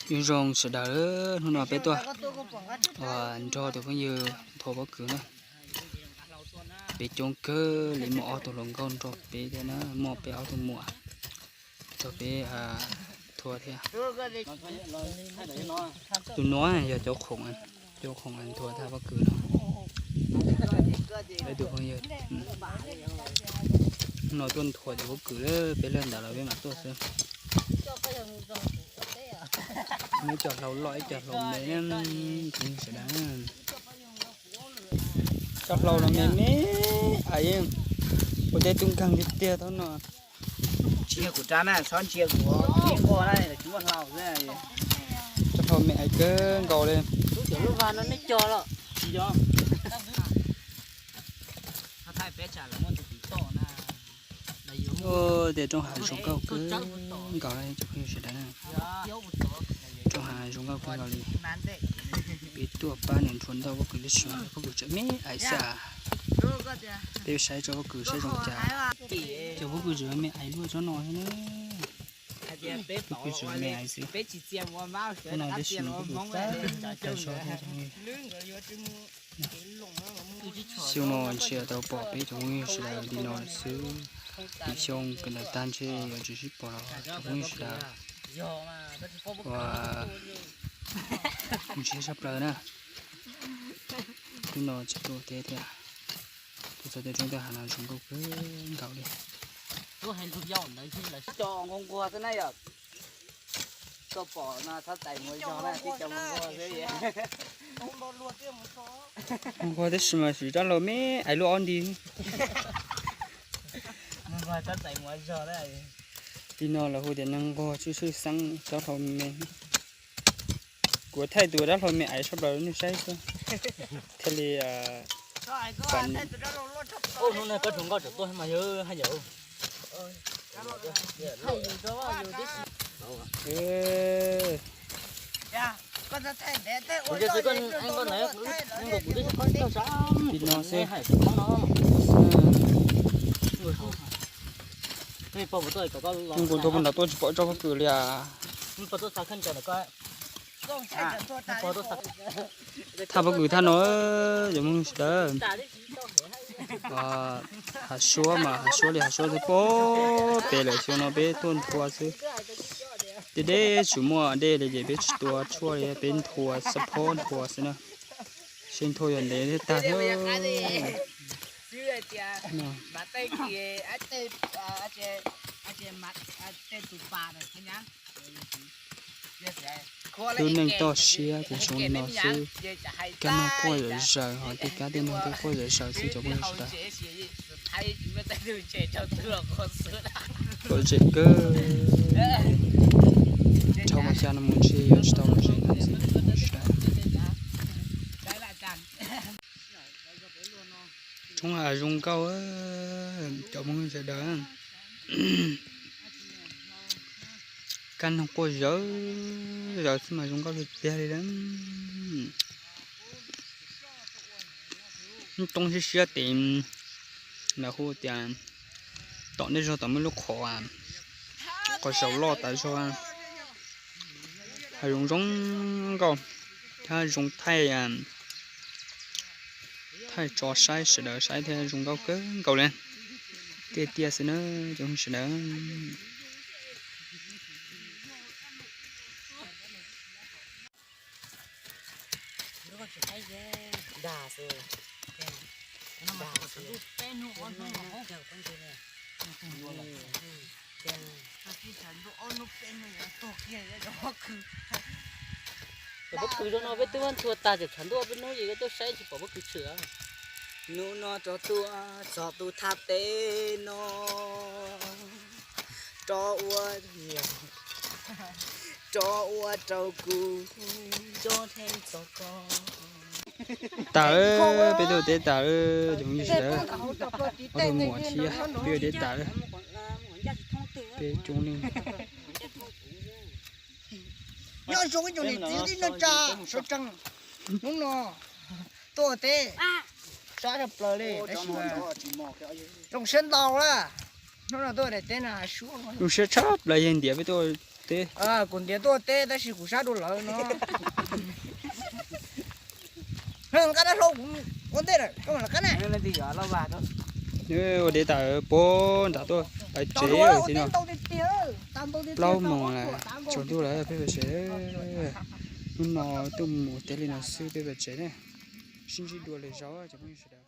Nyob zoo sawv daws, hnub no peb tuaj ua nrog tus phooj ywg nthua pob kws na. Peb coob kawg li, muaj ob tug hluas nkauj nrog peb thiab na, muaj peb ob tug muam nrog peb nthua thiab. Tus no yog cov khoom, cov khoom nthua thaj pob kws no. Peb tus phooj ywg no tuaj nthua cov pob kws, peb leeg ntawd los peb mam tuaj xwb. Muaj ib co hlau loj ib co hlau me, sawv daws. Cov hlau no me me, ais, ua tej tub nkeeg tiag tiag thaum no. Tsis yog kuv rab na, txhob ntsia kuv, ib qho na tsis muaj hlau xwb. Cov hlau me ais kawg nkaus li. Lub cov lub vaj no nej cog los tsis yog. Tias rooj hav zoo nkauj kawg nkaus li cov phooj ywg sawv daws na. Rooj hav zoo nkauj kawg nkaus li. Peb tuaj pab nws nrhua ntau pob kws tib si, pob kws tseem me ais xwb. Peb saib tso pob kws saib zoo cas. Cov pob kws tseem me ais luaj tsob no thiab na. Pob kws tseem me ais xwb. Tsob no tib si pob kws tag tag so thiab. Xyoo no ntshe tau pom peb cov phooj ywg sawv daws li no xwb. Tim xyoo kawm ntawv tag ntshe yuav tsis sib pom los cov phooj ywg sawv daws uas ntsib tshaj plaws na. Hnub no tsis tuaj teb thiab. Tuaj txog tej roob tej hav no zoo nkauj kawg nkaus li. Cov nquag nquag xwb na yom. Koj pom no txhob txais mus ua zog na, tib cov nquag nquag xwb. Nquag tab sis mas sim rab hlau me ais luaj ob nti. Nquag txhob txais mus ua zog na. Li no lawv hu tias neeg nquag tswj swj xeeb, rab hlau me. Kuv thaij tus rab hlau me ais tshaj plaws nej saib xwb. Thiaj li pab. Hnub no koj hluas nkauj tseem tuaj mas yog haj yam. Li no xwb. Kuv nrog poj nrad tuaj tsis pom tsob pob kws li as. Thaj pob kws thaj no, cov phooj ywg sawv daws. Hav suab mas hav suab li hav suab xwb, pem lawm, xyoo no peb tuaj nthua xwb. Deb deb tsis muaj dej li ces peb tsis tua tshuaj li, peb nthua xab phob nthua xwb na. Seb nthua yuav ntev thiab tag thiab. Lub neej toj siab ces zoo li no xwb. Kab noog quaj zom zaws, ho tej kab tej noog tej quaj zom zaws xwb cov phooj ywg sawv daws. Lom zem kawg. Dhau mas xya no mus ntshe yuav tsis tau lom zem no xwb cov phooj ywg sawv daws. Roob hav zoo nkauj, cov phooj ywg sawv daws. Kab noog quaj zawv zawv xwb mas zoo nkauj tiag tiag li. Hnub toob siab siab ces lawv hu tias tom nej zog tom muaj lub qhov, qhov zaum loj tas zog. Hav zoo zoo nkauj, thiab zoo thaij, thaij tso saib sawv daws saib thiab zoo nkauj kawg nkaus li. Tiag tiag xwb na cov phooj ywg sawv daws. Cov pob kws zoo no peb twb muab nthua tag, tseem tshav ntuj ob peb hnub ces yuav tuaj saib tsis pom pob kws tshwm. Hnub no rov tuaj txog tus thaj teb no, rov ua, rov ua rau kuv, rov theej txog koj. Tas lawm, peb tuaj teb tas lawm cov phooj ywg sawv daws. Ob tug muam thiab peb yuav teb tas lawm. Peb coob leej. Nyob zoo ib tsoom niam txiv tij neej tsa sawv tsees, hnub no tuaj teb sab tshaj plaws li, tab sis zoo siab ntau lawm. Hnub no tuaj daim teb no zoo siab tshaj plaws, yog ntiav peb tuaj Teb. Kuv ntiav tuaj teb tab sis kuv sab dua lawm no. Nqa dab hlau kuv ua ntej lawm, koj mam lawv qab na. Ua dev tas puag nram tuaj pais tsev thiab no. Plaub moos lawm, tsaus ntuj lawm peb pais tsev. Hnub no tuaj mus teb li no xwb peb pais tsev na. Sib ntsib dua lwm zaus cov phooj ywg sawv daws.